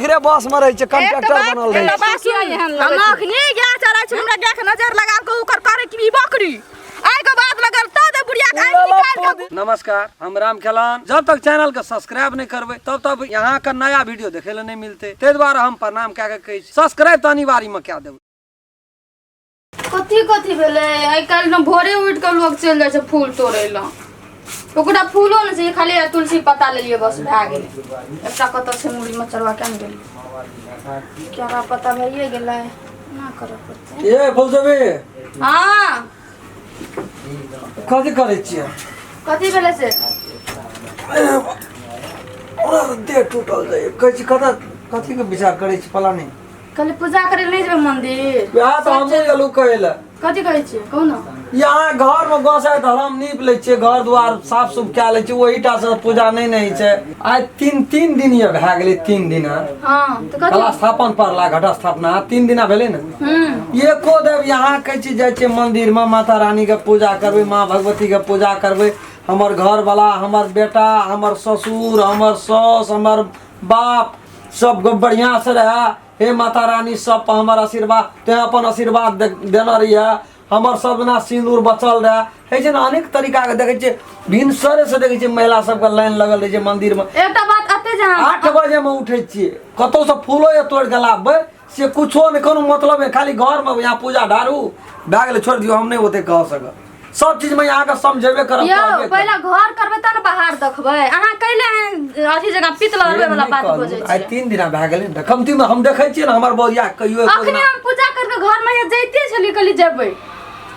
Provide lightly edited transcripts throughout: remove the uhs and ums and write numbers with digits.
एकरे बस में रहै छै कंडक्टर बनल रहै छै। किया एहन लगै हम छै? अखनी गाय चराइ छी, हमरा गाय के नजर लगा के ओकर करे की बकरी आइ के बाद लगल तऽ दे बुढ़िया के आँखि निकालि के। नमस्कार, हम राम खेलान। जब तक चैनल के सब्सक्राइब नहीं करबै तब तक यहाँ के नया वीडियो देखे ले नहीं मिलते, ताहि दुआरे हम प्रणाम कए के कहै छी सब्सक्राइब तऽ अनिवार्य में कए देबै। कथी कथी भेलै आइ काल्हि ने भोरे उठि कऽ लोक चलि जाइ छै फूल तोड़ै लए, ओकरा फूलो नहि छै, खाली तुलसी पत्ता लेलियै बस भए गेलै। एकटा कतऽ छै मुड़ी मचरवा केना गेलै, केरा पत्ता भइए गेलै ना करऽ पड़तै। ए फुलचबी। हँ। कथी करै छियै? कथी भेलै से? हमरा तऽ देह टूटल जाइए। कहै छी कतऽ कथीके विचार करै छी पला नहि? कहली पूजा करे नहीं जेबै मंदिर। वएह तऽ हमहूँ गेलहुँ कहै लए। कथी कहै छियै कहू ने। यहाँ घर में गोसाई धरम नीप लै छियै, घर दुआर साफ सुफ कए लै छियै, ओहीटा से पूजा नहि ने होइ छै। आइ तीन तीन दिन ये भए गेलै, 3 दिन। हँ तऽ कथी? कला स्थापन पड़ला, घट स्थापना 3 दिना भेलै ने। एको देव यहाँ कहै छी जाइ छियै मंदिर में माता रानी के पूजा करबै, माँ भगवती के पूजा करबै, हमर घर वाला, हमर बेटा, हमर ससुर, हमर सास, हमर बाप सब बढ़िया से रहे, हे माता रानी सब पर हमर आशीर्वाद, तैं अपन आशीर्वाद देने रहिए, हमर सब दिना सिन्दूर बचल रहे। होइ छै ने अनेक तरीका के देखै छियै, भिनसरे से देखै छियै महिला सबके लाइन लगल रहै छै मंदिर में। एकटा बात एते जे अहाँ 8 बजे में उठै छियै, कतौ से फूलो जे तोड़ि के लाबबै से कुछो नहि, कोनो मतलब नहि, खाली घर में यहाँ पूजा ढारू भए गेलै, छोड़ि दियौ, हम नहि ओते कह सकब। सब चीज में अहाँके समझेबे करब, यौ कहबे करब। पहिले घर करबै तब ने बाहर देखबै। अहाँ कैले अथी जगह पित लड़बै वाला नहि बात कहलहुँ, बजै आइ छियै? 3 दिना भए गेलै ने, कमती में हम देखै छियै ने हमर बौआ कहियो एको अखने दिना हम पूजा करके घर में जैते छलियै, कहली जेबै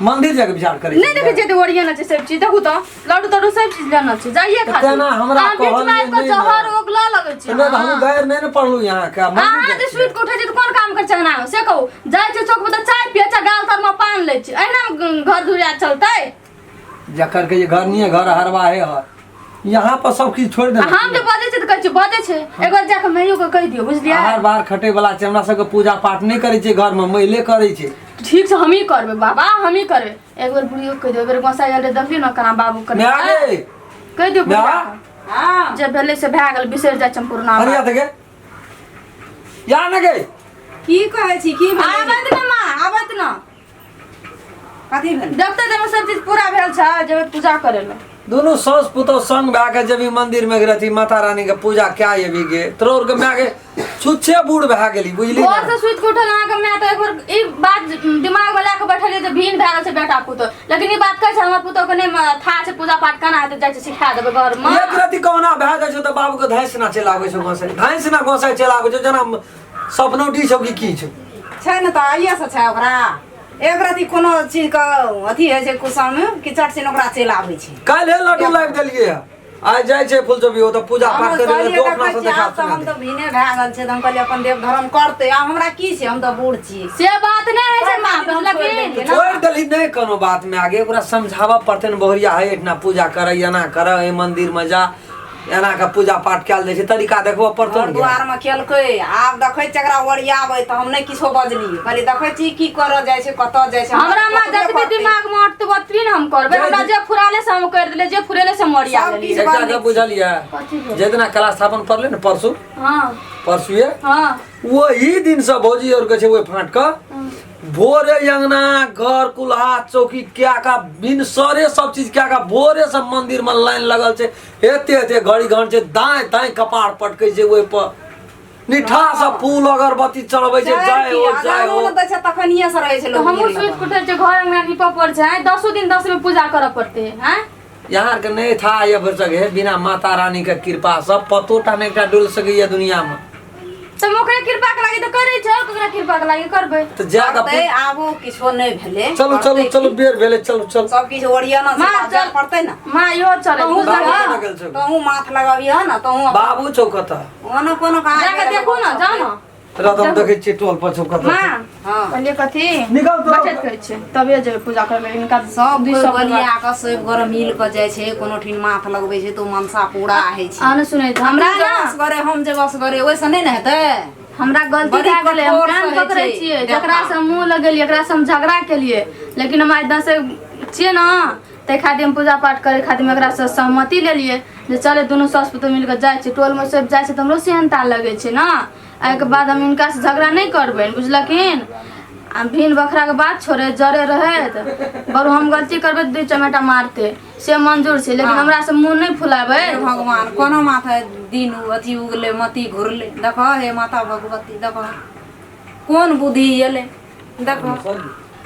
मंदिर जाके विचार करै नहीं छियै। देखै छियै तऽ ओरियाना छै सब चीज, देखू तऽ लड्डू तड्डू सब चीज लेना छै, जाइए तऽ खातिर। तेना हमरा अहाँ बीच में कहलियै आबि कऽ नहि ने। जहर उगलऽ लगै छै। नहि तऽ हम गैर नहि ने पढ़लहुँ यहाँ के, मंदिर अहाँ जाइ जे छियै। सुति कऽ उठै छी तऽ कोन काम करै छी अंगनामे से कहू? जाइ छै चौक पर तऽ चाय पियै छै, गाल तरमे पान लै छै, एहिना घर दुरिया चलतै? जकर के जे घर नहीं है, घर हरवाहे हर, यहाँ पर सब किछु छोड़ि आ देना। हम जे बजै छी तऽ कहै छी बजै छै। एक बार जाकऽ माइयो के कहि दियौ, बुझलियै? हर बार खटै वाला छै, हमरा सबके पूजा पाठ नहि करै छै, घर में मैले करै छै। ठीक छै, हमही करबै बाबा, हमही करबै। एक बेर बुढ़ियो के कहि दियौ, एक बेर गोसाइ आयल रहै, देखलियै ने केना बाबू करै। माय गे। कहि दियौ माय। बुढ़िया के। हँ। जे भेलै से भए गेल, बिसरि जाइ छै हम पुरना अरे बात। याद गे या न गे। की कहै छी, की भेलै? आबैत ने माँ, आबैत ने। कथी भेलै? देखते जामे सब चीज पूरा भेल छै, जेबै पूजा करै लए। दुनू सास पुतोह संग भए के जेबी मंदिर में रहती, माता रानी के पूजा क्या एबी गे, तोर के माय के छुच्छे बूढ़ भए गेली, बुझली भोर ने? से सुति के उठल अहाँके माय तऽ एक बेर ई बात दिमाग में लए के बैठल जे भिन भए गेल छै बेटा पुतोह, लेकिन ई बात कहै छै हमर पुतोह के नहि था छै पूजा पाठ केना हेतै, जाइ छै सिखा देबै घर में। एक रति कहुना भए जाइ छै तऽ बाबू के धैंस ना चलि आबै छै गोसाइ, धैंस ना गोसाइ चलि आबै छै, जेना सपनौटी छौ कि की छौ। छै ने तऽ आइए से छै ओकरा एक रति कोनो चीज के अथी होइ छै कुसम कि चट सिन ओकरा चलि आबै छै। काल्हि लड्डू लाबि देलियै हँ, आइ जाइ छै फुलचोबी ओतऽ पूजा पाठ हम करै लए, कहलियै तो अपना देखै से छियै, देखा आब तऽ सुना हम दे। तऽ भिने भए गेल छै, तऽ हम कहलियै अपन देव धर्म करतै, आब हमरा की छै, हम तऽ बूढ़ छी। से बात नहि होइ छै माँ, हम छोड़ि बुझलखिन? देलियै ने। छोड़ि देली नहि कोनो बात में, आगे ओकरा समझाबऽ पड़तै ने, बहुरिया है एहिठिना पूजा कर, एना कर, एहि मंदिर में जा, एना के पूजा पाठ कयल जाइ छै, तरीका देखबऽ पड़तौ घर ने। दुआर मे केलकै, आब देखै छियै एकरा ओरियाबै तऽ हम नहि किछो बजलियै, कहलियै देखै छी की करऽ जाइ छै, कतऽ जाइ छै। हमरा माँ कतबे जतबे करतै। दिमाग में अटतै ओतबी ने हम करबै, हमरा जे फुराले से हम कर देले, जे फुरेले से हम ओरिया सब लेलियै। किछु एकटा गप बुझलियै? कथी भेल? जितना कला स्थापन पड़लै ने परसू, हँ। परसुए, हँ। वही दिन से भौजी और के छै ओहि फाट के भोरे अंगना घर कुल्हा चौकी क्या का बिनसरे सब चीज क्या का भोरे सब मंदिर में लाइन लगल छै, एते एते घड़ी घंट छै, दाएं दाएं कपार पटकै छै ओहि पर, निठा सब फूल अगरबत्ती चढ़बै छै, जय हो जय हो। दै छै तखनिये से रहै छै तऽ लोक हमहूँ गिरल। सुति कऽ उठै छियै, घर अंगना नीपऽ पड़ै छै, आँय, दसो दिन 10 बेर पूजा करऽ पड़तै, आँय। यहाँ के नहीं था ये भर सके बिना माता रानी के कृपा सब पतो टा नहीं एकटा डोल सकैया दुनिया में। तऽ ओकरे कृपा के लागी तऽ करै छै, और ककरा कृपा के लागी करबै? तऽ जा के करतै, आबो किछो नहि भेलै। चलू चलू करतै चलू की? बेर भेलै, चलू चलू। सब किछु ओरियाना छै, माँ, आब जाय चल। पड़तै ने। माँ इहो चलै तहूँ बाबू लगा, कतऽ गेल छौ? तहूँ माथ लगाबिह ने, तहूँ अपन- बाबू छौ कतऽ? ओना कोनो कहाँ जाके गेल देखू ने, जाउ ने। तोरा तऽ हम देखै छियै टोल पर छौ कतऽ। माँ हँ। कहलियै कथी? निकल तो। बैठैत कहै छै तबे जेबै पूजा करबै, हिनका सब दुइ कोइ सौ के बलिया कऽ सब गोरे मिल कऽ जाइ छै, कोनो ठिन माथ लगबै छै तऽ ओ मनसा पूरा होइ छै। अहाँ नहि सुनै छी। हमरा तू जे ना असगरे, हम जे असगरे, ओहिसँ नहि ने हेतै। हमरा गलती बड़ी भए गेलै, हम कठोर कान से होइ पकड़ै छै छियै, देवता। जकरा से मुँह लगेलियै एकरा से हम झगड़ा केलियै, लेकिन हम आइ दसे छियै ने ताहि खातिर हम पूजा पाठ करै खातिर हम एकरासँ सहमति लेलियै जे चले दुनू सास पुतोह मिल कऽ जाइ छियै। टोलमे सब जाइ छै तऽ हमरो सेहनता लगै छै ने, एहिके बाद हम हिनका से झगड़ा नहि करबनि बुझलखिन। आ भिन बखराके बात छोड़े जरे रहैत बरु हम गलती करबै तऽ दू चमेटा मारते से मंजूर छै, लेकिन हमरा से मुँह नहि फुलाबै। हे भगवान, कोनो माथा दिन अथी उगले मती घुरले। देखो हे माता भगवती, देखो कोन बुद्धि एलै, देखो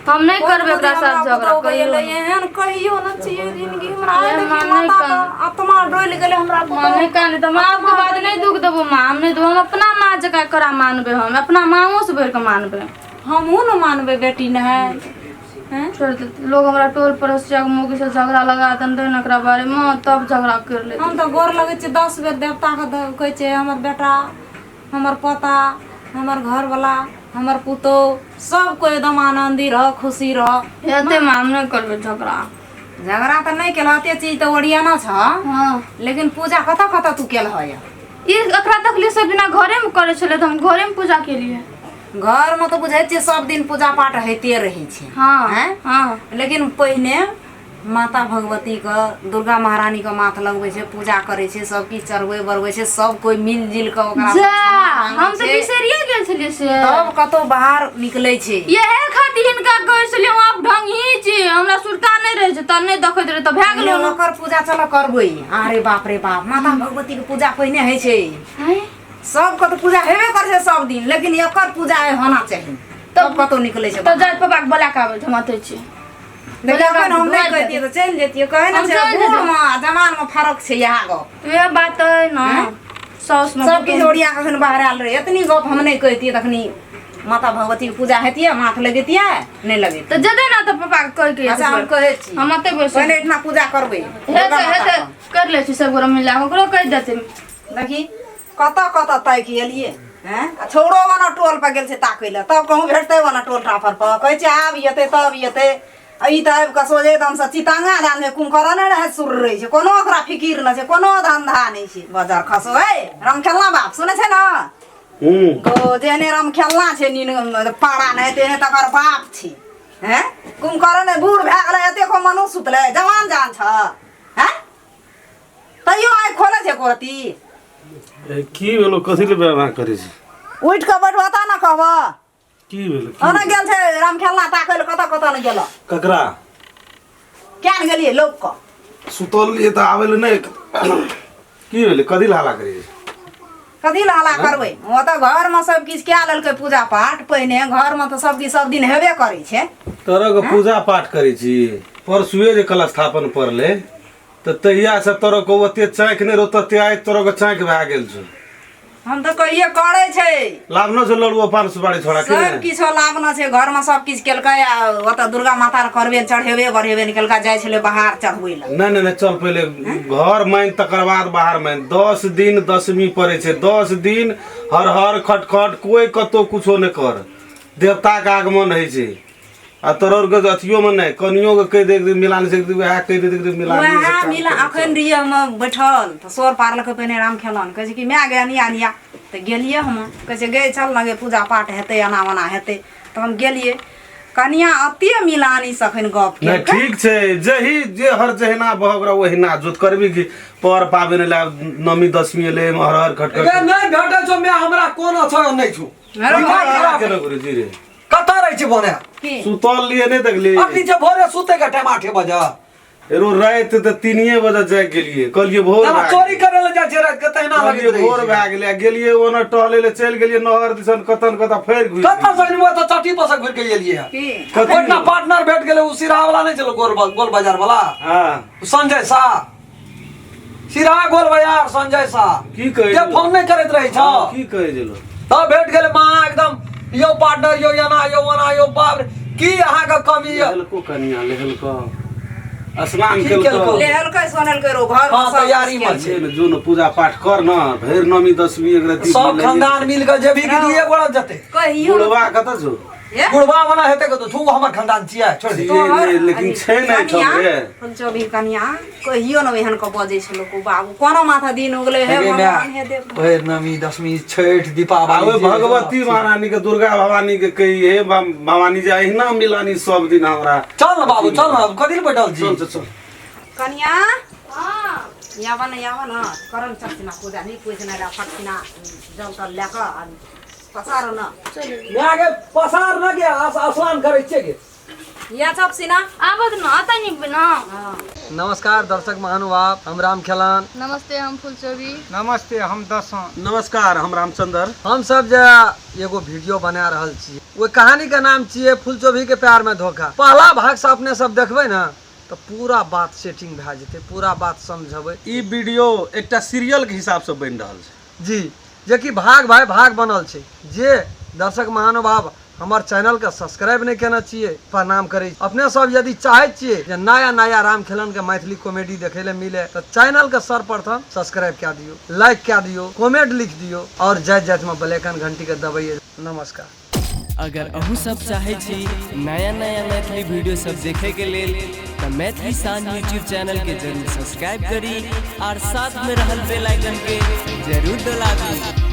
हम नहि कोन करबै बुद्धि ओकरा हमरा साथ झगड़ा पुतोहु के कहियो। एलै, एहन कहियो न छियै जिंदगी हमरा। हे आइ देखी माँ, नहि माता कान। के आत्मा डोलि गेलै हमरा माँ पुतोहु। नहि काने तऽ माँ के बात नहि दुख देबो माँ, हम नहि देबो। हम अपना माँ जकाँ करा मानबै, हम अपना माँओ से बढ़ि कऽ मानबै। हमहूँ न मानबै बेटी ने है हैं? छोड़ दे, लोग हमरा टोल पड़ोसिया के मौगी से झगड़ा लगा देने रहे ने एकरा बारे में, तब झगड़ा कर ले। हम तऽ गोर लगै छियै 10 बेर देवताके, कहै छियै हमर बेटा, हमर पोता, हमर घरवला, हमर पुतोहु सब कोइ एकदम आनन्दी रह, खुशी रह। हेतै माँ, हम नहि करबै झगड़ा। झगड़ा तऽ नहि केलह, एते चीज तऽ ओरियाना छ। हाँ। लेकिन पूजा कतऽ कतऽ तू केलह यऽ? ई एकरा तकलीफ से बिना घरे में करै छलै तऽ हम घरे में पूजा केलियै। घरमे तऽ बुझै छियै सब दिन पूजा पाठ होइते रहै छै। हाँ। हैं? हाँ। लेकिन पहिने माता भगवतीके, दुर्गा महारानीके माथ लगबै छै, पूजा करै छै, सब किछु चढ़बै बढ़बै छै, सब कोइ मिल जुलि कऽ ओकरा जा क्षमा मांगै हम तऽ छै। बिसरिए गेल छलियै से। तब कतौ बाहर निकलै छै। इएह खातिर हिनका कहै छलियै हम आब ढंगही छी, हमरा सुरता नहि रहै छै तऽ नहि देखैत रहै तऽ भए गेलै पहिने ओकर पूजा चल करबै। अरे बाप रे बाप, माता भगवतीके पूजा पहिने होइ छै। आँय? सबके तऽ पूजा हेबे करै छै सब दिन, लेकिन एकर पूजा आइ होना चाही, तब कतौ निकलै छै। तऽ जाइत पापाके बोला कऽ आबै छै, हम अतै छी। देखियौ, अखन हम नहि कहितियै तऽ चलि जैतियै। कहै ने हम छै चलि बूढ़ जेबै। मे आ जवान मे फरक छै, इएह गप। इएह बात अइ ने, साउस मे सब किछु ओरिया कऽ अखन बाहर आयल रहै। एतनी गप हम नहि कहितियै तखनी माता भगवती के पूजा हेतियै, माथ लगेतियै, नहि लगेतियै। तऽ जेतै ने तऽ पापाके कहि के अच्छा, हम कहै छी। हम अतै बैसल। पहिने एहिठिना पूजा करबै हेतै दुर्गा माता हेतै के। कर लै छी सब गोरा मिला कऽ, ओकरो कहि देतै। देखी कतऽ कतऽ ताकि एलियै हैं, आ छौड़ो वाला टोल पर गेल छै ताकै लए, तब कहूँ भेटतै वाला टोल टापर पर। कहै छै आब एतै तब एतै, आ ई तऽ आबि कऽ सोझे एकदम से चितांगा दान में कुमकरण रहै सुर रहै छै, कोनो ओकरा फिकिर नहि छै, कोनो धंधा नहि छै। बजार खसो है राम खेलना बाप, सुनै छै ने? गो जेहने राम खेलना छै नीन पारा नहि तेहने तकर बाप छै। हैं, कुमकरण बूढ़ भए गेलै, एतेक मनु सुतलै, जवान जान छ हैं, तैयो आँखि खोलै छै कोरती। ए, की भेलो? कथी ले व्यवहार करै छी? उठि कऽ बैठबह तऽ ने कहबह। की भेलो? ओना गेल छै राम खेलना ताकै लए, कतऽ कतऽ ने गेल। ककरा? किया ने गेलियै लोक कऽ? सुतल रहियै तऽ आबै लए नहि। की भेलै? कथी लए हल्ला करै छी? कथी लए हल्ला करबै? ओतऽ घरमे सब किछु कए लेलकै पूजा पाठ पहिने, घरमे तऽ सब किछु सब दिन हेबे करै छै। तोरा के पूजा पाठ करै छी? परसुए जे कलश स्थापन पड़लै तऽ तहियासँ तोरा के ओते चाँकि नहि रहौ, तते आइ तोरा के चाँकि भए गेल छौ। हम तऽ कहिये करै छै। लाभनो छै लड़ुआ पान सुपारी छोड़ा के सब किछो लाभना छै, घरमे सब किछु केलकै आ ओतऽ दुर्गा माता के करबे चढ़ेबे बढ़ेबे नहि केलकै, जाइ छलै बाहर चढ़बै लए। नहि नहि नहि, चल पहिले घर मान तकर बाद बाहर मान। 10 दिन दशमी पड़ै छै, 10 दिन हर हर खटखट, कोई कतौ कुछो नहि कर, देवताके आगमन होइ छै। आ तोहर के अथियो में नहि, कनियो के कहि दे मिलान से, वएह कहि दे मिलान। वएह मिला। अखन रहियै हम बैठल तऽ सोर पारलकै पहिने राम खेलन, कहै छै कि माय गे अनिया अनिया, तऽ गेलियै हम। कहै छै गे चल ने गे, पूजा पाठ हेतै, एना ओना हेतै, तऽ हम गेलियै। कनिया अते मिलानी से अखन गप नहि केलकै। ठीक छै, जही जे हर जहिना बह ओकरा ओहिना जोत करबी की पर पाबनि एलै, नवमी दशमी एलै, एहिमे हर हर खटखट। गे नहि भेटै छौ माय, हमरा कोनो छौ नहि छौ। दिमाग खराब। केना गुरुजी रे? कतऽ रहै छी बने? की सुतल लिए नहि देखली? अखनी जे भोरे सुते के टाइम 8 बजे। एरो राति तऽ 3 बजे जागि गेलियै, कहलियै भोर जेना भए चोरी गेलै। करे लए जाइ छै राति के तहिना कहलियै लगैत रहै भोर छै। भए गेलै आ गेलियै ओना टहलै लए चलि गेलियै नहर दिसन, कतन कतऽ फेर घुरि कतऽ से अनबो तऽ चट्टी पर से घुरि के एलियै हँ। की कथी? ओहिठिना पार्टनर भेट गेलै, ओ सिराहा वाला नहि छलै, गोल गोल बाजार वाला। हँ। संजय शाह, सिराहा गोल बाजार संजय शाह। की कहै जे छलो? फोन नहि करैत रहै छौ। हँ, की कहै छलो? तब भेट गेलै महा एकदम, यौ पार्टनर यौ, एना यौ ओना यौ, बाप रे की अहाँके कमी यऽ। लेहलको कनिया लेहलको स्नान की केलको? केलको? लेहलकै सोनेलकै रो घर हँ, तैयारी मे छै। ने जो ने पूजा पाठ कर न, भरि नवमी दशमी एक रति सब खानदान मिल के जेबी कि दुइए गोड़ा जेतै? कहियो बुढ़वा कतऽ छौ? हे? बुढ़वा मना हेतै कतौ छू, हमर खानदान छियै, छोड़ दे। छियै नहि, लेकिन छै ने एहिठाम रे। फुलचोभी कनिया कहियो न एहन के बजै छलो को बाबू, कोनो माथा दिन उगले हे हे भगवान हे देव। भरि नवमी दशमी छठि आ दीपावली ओहि जे भगवती महारानी के, दुर्गा भवानी के कही, हे भवानी जे अहिना मिलानी सब दिन हमरा। चल न बाबू, चल न, कथी लए बैठल छी? चल चल चल। कनिया हाँ। याबा न, याबा न, करम चलसिना पूजा नहीं पूछना ला फटसिना जल तल लए कऽ आ पसार न। माय गे, पसार न गे, आसान करै छियै गे। या चप सिना। आबत न अतै नि न। नमस्कार दर्शक महानुभाव, हम राम खेलान। नमस्ते, हम फुलचोबी। नमस्ते, हम दसों। नमस्कार, हम रामचंद्र। हम सब जे एगो वीडियो बना रहल छी, ओहि कहानी के नाम छियै फुलचोभी के प्यार में धोखा। पहला भाग से अपने सब देखबै ने तऽ पूरा बात सेटिंग भए जेतै, पूरा बात समझबै। ई वीडियो एकटा सीरियल के हिसाब से बनि रहल छै जी, जेकि भाग भाई भाग बनल छै। जे दर्शक महानुभाव हमर चैनल के सब्सक्राइब नहीं केने छियै, प्रणाम करै। अपने सब यदि चाहै छियै जे नया नया राम खेलन के मैथिली कॉमेडी देखै ले मिले, तऽ चैनल के सर्वप्रथम सब्सक्राइब कए दियौ, लाइक कए दियौ, कमेंट लिख दियौ और जाइत जाइत में बेल आइकन घंटी के दबैयै। नमस्कार। अगर अहूँ सब चाहै छी नया नया मैथिली वीडियो सब देखे के लेल, तऽ मैथिली शान यूट्यूब चैनल के जरूर सब्सक्राइब करी और साथ में रहल बेल आइकन के जरूर दबा दी।